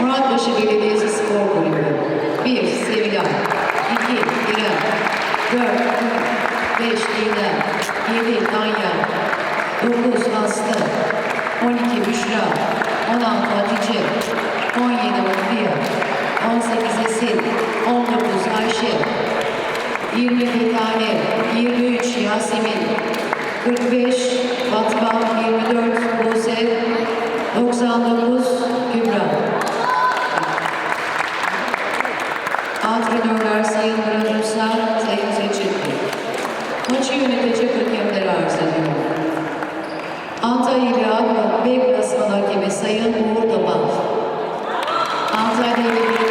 Muratbaşı Belediyesi Spor Kulübü. 1. Sevilay 2. İrem 4. 5. Didem 7. Danya 9. Aslı 12. Büşra 16. Hatice 17. Ulfiye 18. Esin 19. Ayşe 20 Fetane 23. Yasemin 45. Fatma 24. Buse 99. Kübra Antrenörler Sayın Murat Ünsal, Sayın Seçil. Maçı yönetecek hakemleri arz ediyorum. Antalya İli A B Klasman Hakemi Sayın Uğur Damal. Antalya İli